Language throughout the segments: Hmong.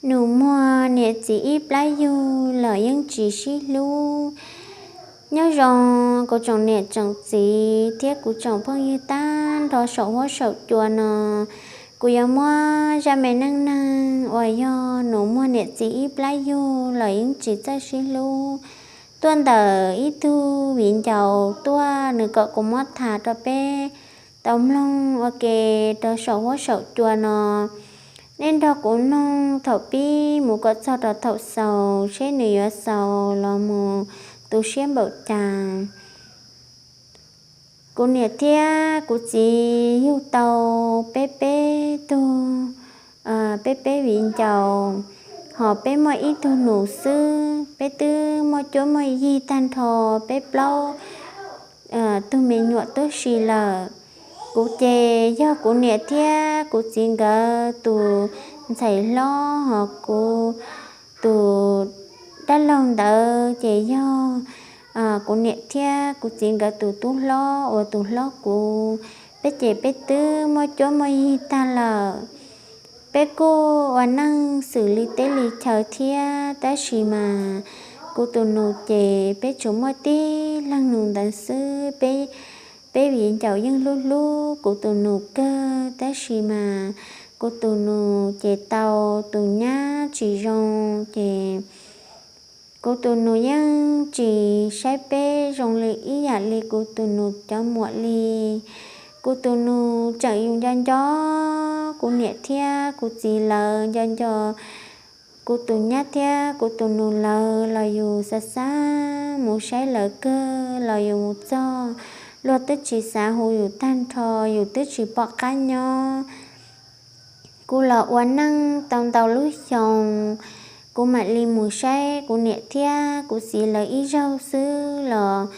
Nus muag niam txiv ib plab yug los yeej tsis sib hlub. Nyob zoo kuv tsoom niam tsoom txiv thiab kuv tsoom phooj ywg tag nrho saum huab saum cua no, kuv yuav muab zaj me neej neeg uas yog nus muag niam txiv ib plab yug los yeej tsis txawj sib hlub tuaj ntawm ib tug viv ncaus tuaj nws kom kuv muab tham rau peb tau mloog ua ke rau saum huab saum cua no. Nej nrog kuv mloog thaum pib mus kom txog rau thaum xaus seb nws yuav xaus los mus tu siab npaum cas. Kuv niam thiab kuv txiv yug tau peb peb tug, peb peb viv ncaus, hos peb muaj ib tug nus xwb. Peb twb muaj cuab muaj yig tag nrho peb plaub tug me nyuam tuab si lawm. Kuv ces yog kuv niam thiab kuv txiv nkawd tus ntxhais hlob, hos kuv tus dab laug ntawd ces yog kuv niam thiab kuv txiv nkawd tus tub hlob uas tus hlob kuv. Peb ces peb twb muaj cuab muaj yig tag lawm. Peb kuj ua neej xws li teb li chaw thiab, tab sis mas kuv tus nus ces peb tsuas muaj tib leeg nus ntawd xwb. Peb viv ncaus yeej hlub hlub kuv tus nus kawg, tab sis mas kuv tus nus ces tau tus nyab tsis zoo, ces kuv tus nus yeej tsis saib peb zoo li ib yam li kuv tus nus cov muam li. Kuv tus nus tseem yus nco nco kuv niam thiab kuv txiv lawv, nco nco kuv tus nyab thiab kuv tus nus lawv los yus xav xav mus saib lawv kawg los yus mus txog luag twb tsis xav hu yus tag nrho, yus twb tsis pom qab nyob. Kuv los ua neej tau ntau lub xyoo, kuv mam li mus saib kuv niam thiab kuv txiv lawv ib zaug xwb los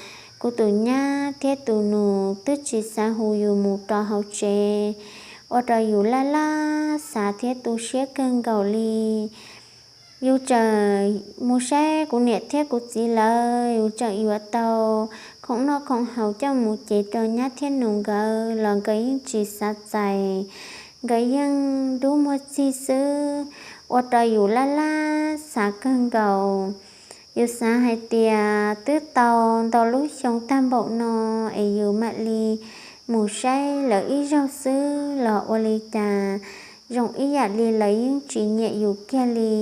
kuv tus nyab thiab tus nus twb tsis xav hu yus mus rau hauv tsev, ua rau yus laj laj xav thiab tu siab kawg nkaus li. Yus tseem mus saib kuv niam thiab kuv txiv lawv, yus tseem yuav tau khoom noj khoom haus coj mus cev rau nyab thiab nus nkawd los nkawd yeej tsis xav txais, nkawd yeej dub muag txig xwb, ua rau yus laj laj xav kawg nkaus. Yus xav hais tias twb tau ntau lub xyoo tag npaum no es yus mam li mus saib lawv ib zaug xwb los ua li cas zoo ib yam li lawv yeej tsis nyiam yus kiag li.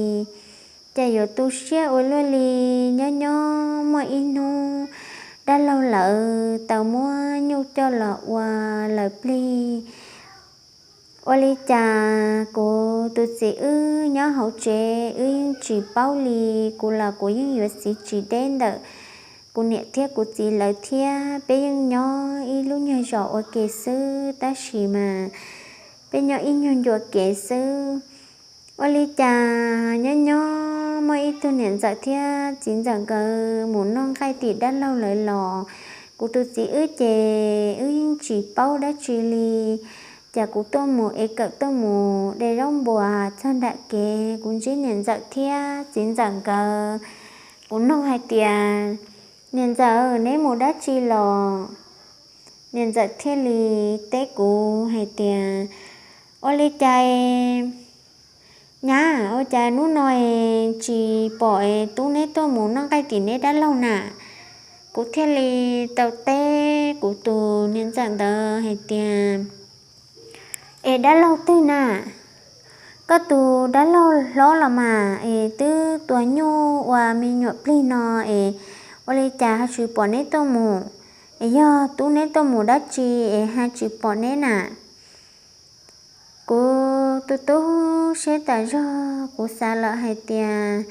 Ces yuav tu siab ua luaj li. Nyob nyob muaj ib hnub dab laug lawv tau muab nyuj coj los ua lawv plig. Ua li cas kuv tus txiv wb nyob hauv tsev wb yeej tsis paub li. Kuv los kuv yeej yuav txiv tsis deb ntawm kuv niam thiab kuv txiv lawv thiab, peb yeej nyob ib lub nyuag zos ua ke xwb, tab sis mas peb nyob ib nyuag ncua kev xwb. Ua li cas nyob nyob muaj ib tug niam ntxawm thiab txiv ntxawm nkawd mus noj nqaij tim dab laug lawv los. Kuv tus txiv wb ces wb yeej tsis paub dab tsi li. Ces kuv tuaj mus es kawm tuaj mus de zaub npuas txog nram kev, kuv ntsib niam ntxawm thiab txiv ntxawm nkawd. Kuv nug hais tias, niam ntxawm, neb mus dab tsi los? Niam ntxawm thiaj li teb kuv hais tias, ua li cas nyab, ua cas hnub no tsis pom tub neb tuaj mus noj nqaij tim neb dab laug na? Kuv thiaj li tau teb kuv tus niam ntxawm ntawd hais tias, es dab laug twg na? Koj tus dab laug hlob los mas es twb tua nyuj ua me nyuam plig no es ua li cas ho tsis pom neb tuaj mus? Es yog tub neb tuaj mus dab tsi es ho tsis pom neb na? Kuv tu tu siab tas zog, kuv xav lawm hais tias,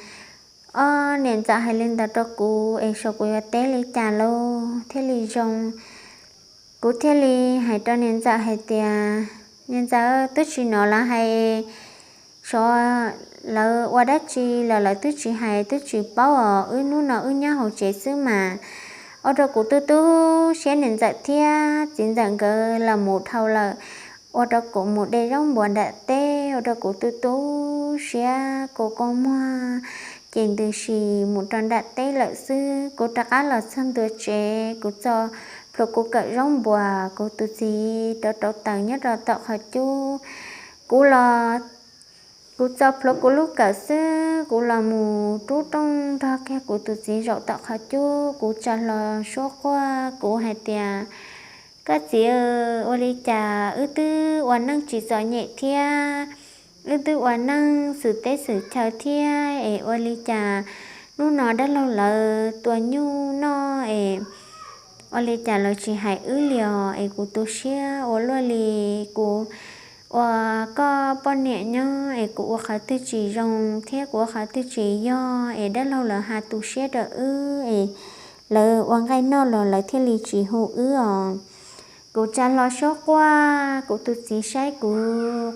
ob, niam ntxawm hais li ntawd rau kuv es saib kuv yuav teb li cas lauj thiaj li zoo. Kuv thiaj li hais rau niam ntxawm hais tias, niam ntxawm, twb tsis hnov lawv hais, saib lawv ua dab tsi los lawv twb tsis hais twb tsis paub os, wb hnub no wb nyob hauv tsev xwb mas. Ua rau kuv tu tu siab, niam ntxawm thiab txiv ntxawm nkawd los mus dhau lawm, ua rau kuv mus de zaub npuas nram teb, ua rau kuv tu tu siab, kuv kua muag ces ntws si mus rau nram teb lawm xwb. Kuv rov qab los txog ntua tsev, kuv txo plhuav kuv kawm zaub npuas, kuv tus txiv rauv rauv taws nyob rau tom qhov cub. Kuv los Kuv txo plhuav kuv lub kawm xwb, kuv los mus rub rooj nrog kiag kuv tus txiv zaum tom qhov cub, kuv tsa hlo suab quaj, kuv hais tias, koj txiv, ua li cas wb twb ua neej tsis txom nyem thiab, wb twb ua neej xwm teb xwm chaw thiab es ua li cas hnub no dab laug lawv tua nyuj noj es ua li cas lawv tsis hais wb li os? Es kuv tu siab ua luaj li. Kuv ua koj poj niam nyob es kuv ua qhov twg tsis zoo thiab kuv ua qhov twg tsis yog es dab laug lawv ho tu siab rau wb es lawv ua nqaij noj los lawv thiaj li tsis hu wb os. Kuv tsa hlo suab quaj, kuv tus txiv saib kuv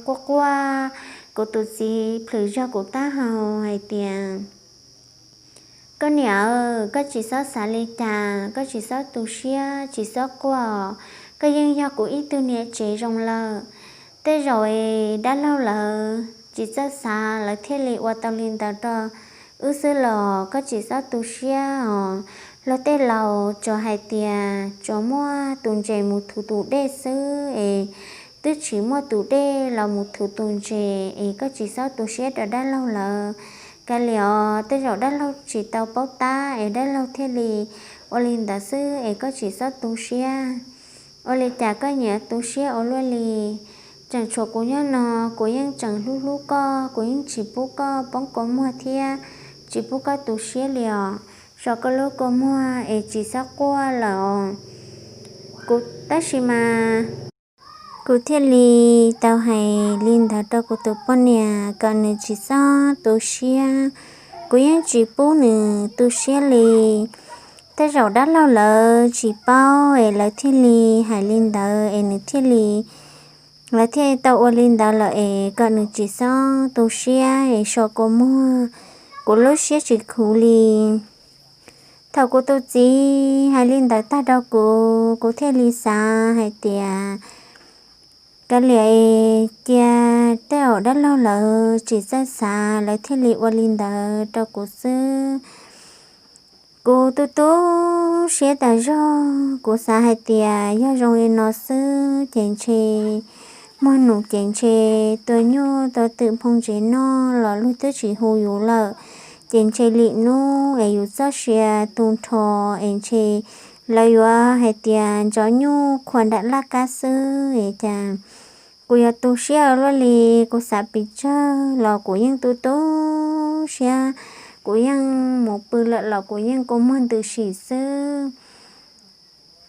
quaj quaj, kuv tus txiv plhws zog kuv taub hau hais tias, koj niam, koj tsis txhob xav li cas, koj tsis txhob tu siab, tsis txhob quaj, koj yeej yog kuv ib tug niam tsev zoo lawm. Tej zaum es dab laug lawv tsis txawj xav lawv thiaj li ua tau li ntawd rau wb xwb los koj tsis txhob tu siab os. Luag tej laus tsuas hais tias tsuas muab tus ntses mus thuv tus dej xwb es twb tsis muaj tus dej los mus thuv tus ntses es koj tsis txhob tu siab rau dab laug lawv. Kav liam os, tej zaum dab laug tsis tau paub tab es dab laug thiaj li ua li ntawd xwb es koj tsis txhob tu siab. Ua li cas koj nyiam tu siab ua luaj li? Tseem tshuav kuv nyob no, kuv yeej tseem hlub hlub koj, kuv yeej tsis pub koj poob kua muag thiab tsis pub koj tu siab li os. So koj lub kua muag es tsis txhob quaj lawm os. Kuv tab sis mas kuv thiaj li tau hais li ntawd rau kuv tus poj niam kom nws tsis txhob tu siab. Kuv yeej tsis pub nws tu siab li. Tej zaum dab laug lawv tsis paub es lawv thiaj li hais li ntawd es nws thiaj li, lawv thiaj tau ua li ntawd lawm es kom nws tsis txhob tu siab es so kua muag, kuv lub siab tsis khuv li. Thaum kuv tus txiv hais li ntawd tag rau kuv, kuv thiaj li xav hais tias, kav liam es cia tej zaum dab laug lawv tsis txawj xav lawv thiaj li ua li ntawd rau kuv xwb. Kuv tu tu siab tas zog, kuv xav hais tias yog zoo li no xwb ces ntshe muag num ces ntshe tua nyuj tua twm nphoo ntsev noj los luag twb tsis hu yus lawm, ces ntshe lwm hnub es yus txoj sia tu nrho es ntshe lawv yuav hais tias ntov nyuj khuam nram laj kab xwb es cas kuv yuav tu siab ua luaj li. Kuv xav pes tsawg los kuv yeej tu tu siab, kuv yeej mus pw lawm los kuv yeej kua muag ntws sim xwb.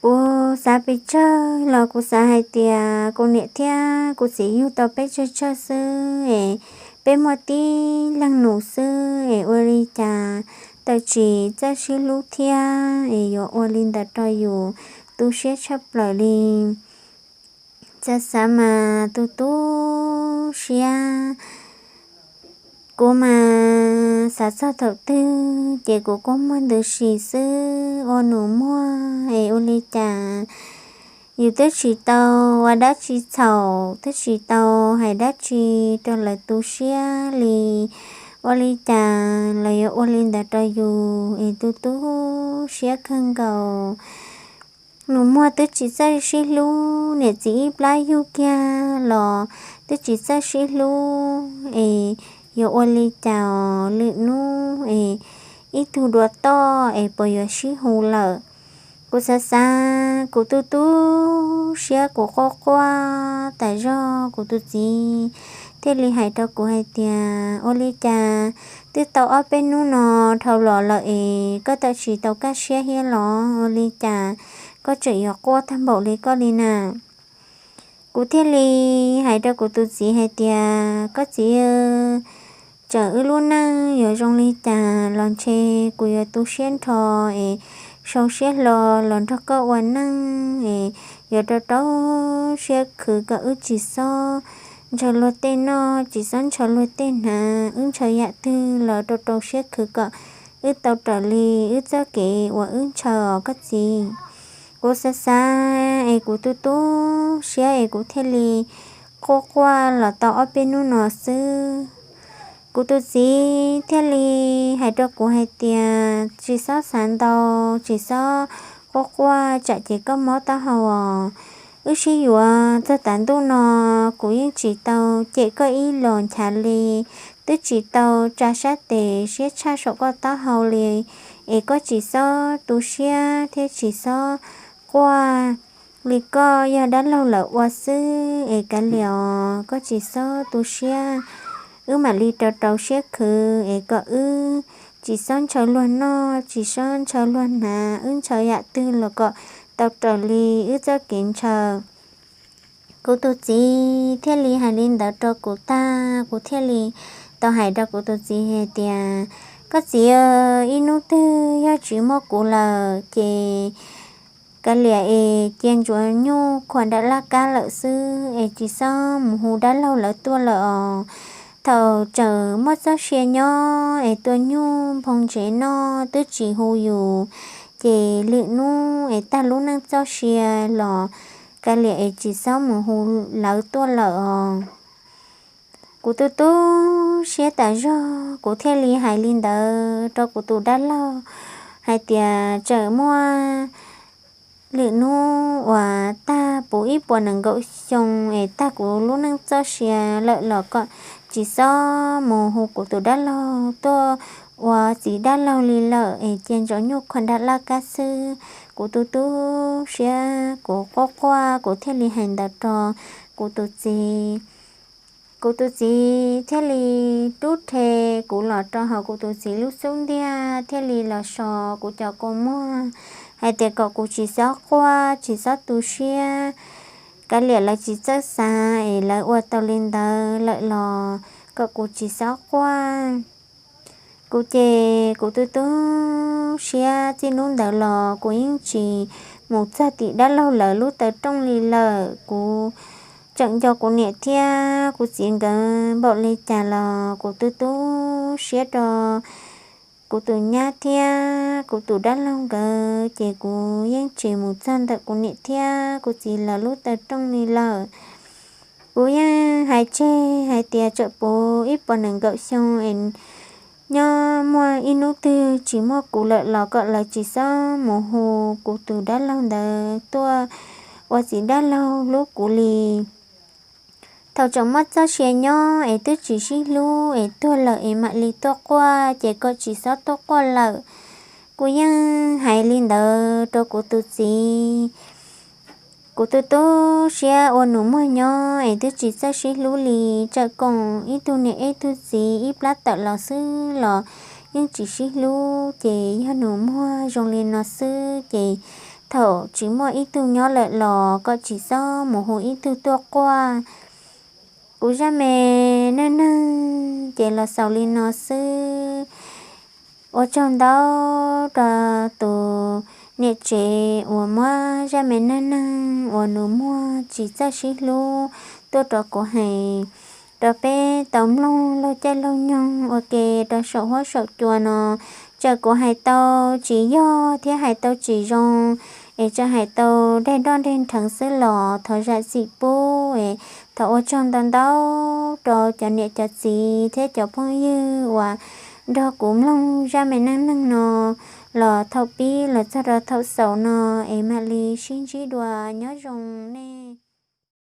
Kuv xav pes tsawg los kuv xav hais tias kuv niam thiab kuv txiv yug tau peb tsawg tsawg xwb es peb muaj tib leeg nus xwb es ua li cas tawm tsis txawj sib hlub thiab es yuav ua li ntawd rau yus tu siab tshaj plaws li. Txawm xav mas tu tu siab, kuv mas xav txog thaum twg ces kuv kua muag ntws sim xwb. Ua nus muag es ua li cas yus twb tsis tau ua dab tsi txhaum, twb tsis tau hais dab tsi rau lawv tu siab li, ua li cas lawv yuav ua li ntawd rau yus es tu tu siab kawg nkaus. Nus muag twb tsis txawj sib hlub, niam txiv ib plab yug kiag los twb tsis txawj sib hlub es yuav ua li cas lwm hnub es ib tug dua toj es puas yuav sib hu lawm. Kuv xav xav, kuv tu tu siab, kuv quaj quaj tas zog, kuv tus txiv thiaj li hais rau kuv hais tias, ua li cas twb tau ob peb hnub no dhau los lawm es koj tawm tsis tau kaj siab thiab los? Ua li cas koj tseem yuav quaj tag npaum li koj li na? Kuv thiaj li hais rau kuv tus txiv hais tias, koj txiv, tseem wb lub neej yuav zoo li cas los ntshe kuv yuav tu siab nrho es sau siab hlo los nrog koj ua neej es yuav rau rau siab khwv kom wb tsis txhob ntshaw luag tej noj, tsis txhob ntshaw luag tej hnav, wb ntshaw yam twg los rau rau siab khwv kom wb tau raws li wb txoj kev uas wb ntshaw os koj txiv. Kuv xav xav es kuv tu tu siab es kuv thiaj li quaj quaj los tau ob peb hnub no xwb. Kuv tus txiv thiaj li hais rau kuv hais tias, tsis txhob xav ntau, tsis txhob quaj quaj tsam ces koj mob taub hau os. Wb sib yuav txog tav ntuj no, kuv yeej tsis tau cem koj ib los nchav li, twb tsis tau tsa sab tes siab tshaj saum koj taub hau li, es koj tsis txhob tu siab thiab tsis txhob quaj li. Koj yog dab laug lawm ua xwb es kav liam os, koj tsis txhob tu siab, wb mam li rau rau siab khwv es kom wb tsis txhob ntshaw luag noj, tsis txhob ntshaw luag hnav, wb ntshaw yam twg los kom tau raws li wb txoj kev ntshaw. Kuv tus txiv thiaj li hais li ntawd rau kuv tag, kuv thiaj li tau hais rau kuv tus txiv hais tias, koj txiv, ib hnub twg yog tsis muaj kuv lawm ces kav liam es cia ntsuav nyuj khuam nram laj kab lawm xwb es tsis txhob mus hu dab laug lawv tuaj lawm os. Thaum tseem muaj txoj sia nyob es tua nyuj nphoo ntsev noj twb tsis hu yus, ces lwm hnub es tag lub neej txoj sia los kav liam es tsis txhob mus hu lawv tuaj lawm os. Kuv tu tu siab tas zog, kuv thiaj li hais li ntawd rau kuv tus dab laug hais tias, tseem muaj lwm hnub uas tag puv ib puas nees nkaum xyoo es tag kuv lub neej txoj sia lawm los kom tsis txhob mus hu kuv tus dab laug tuaj ua txiv dab laug li lawm es cia ntsuav nyuj khuam nram laj kab xwb. Kuv tu tu siab, kuv quaj quaj, kuv thiaj li hais ntawd rau kuv tus txiv. Kuv tus txiv thiaj li rub rhe kuv los rau hauv kuv tus txiv lub xub ntiag, thiaj li los so kuv cov kua muag hais tias kom kuv tsis txhob quaj, tsis txhob tu siab, kav liam lawv tsis txawj xav es lawv ua tau li ntawd lawm los kom kuv tsis txhob quaj. Kuv ces kuv tu tu siab, txij hnub ntawd los kuv yeej tsis mus txog tim dab laug lawv lub taw rooj li lawm. Kuv tseem nco kuv niam thiab kuv txiv nkawd npaum li cas los kuv tu tu siab rau kuv tus nyab thiab kuv tus dab laug nkawd, ces kuv yeej tsis mus txog ntawm kuv niam thiab kuv txiv lawv lub taw rooj li lawm. Kuv yeej hais tseg hais tias tseem puv ib puas nees nkaum xyoo es nyob muaj ib hnub twg tsis muaj kuv lawm los kom lawv tsis txhob mus hu kuv tus dab laug ntawd tuaj ua txiv dab laug hlub kuv li. Thaum tseem muaj txoj sia nyob es twb tsis sib hlub es tuag lawm es mam li tuaj quaj ces kom tsis txhob tuaj quaj lawm. Kuv yeej hais li ntawd rau kuv tus txiv. Kuv tu tu siab ua nus muag nyob es twb tsis txawj sib hlub li, tseem koom ib tug niam ib tug txiv ib plab tawm los xwb los yeej tsis sib hlub, ces yog nus muag zoo li no xwb ces thaum tsis muaj ib tug nyob lawm los kom tsis txhob mus hu ib tug tuaj quaj. Kuv zaj me neej neeg ces los xaus li no xwb. Ua tsaug ntau rau tus niam tsev uas muab zaj me neej neeg uas nus muag tsis txawj sib hlub tuaj rau kuv hais rau peb tau mloog laug caij laug nyoog ua ke rau saum huab saum cua no. Txawm kuv hais tau tsis yog thiab hais tau tsis zoo es txawm hais tau daig nroj nreg nrheev xwb los thov zam txim pub es thov ua tsaug ntau ntau rau cov niam cov txiv thiab cov phooj ywg uas nrog kuv mloog zaj me neej neeg no los thaum pib los txog rau thaum xaus no es mam li sib ntsib dua, nyob zoo nej.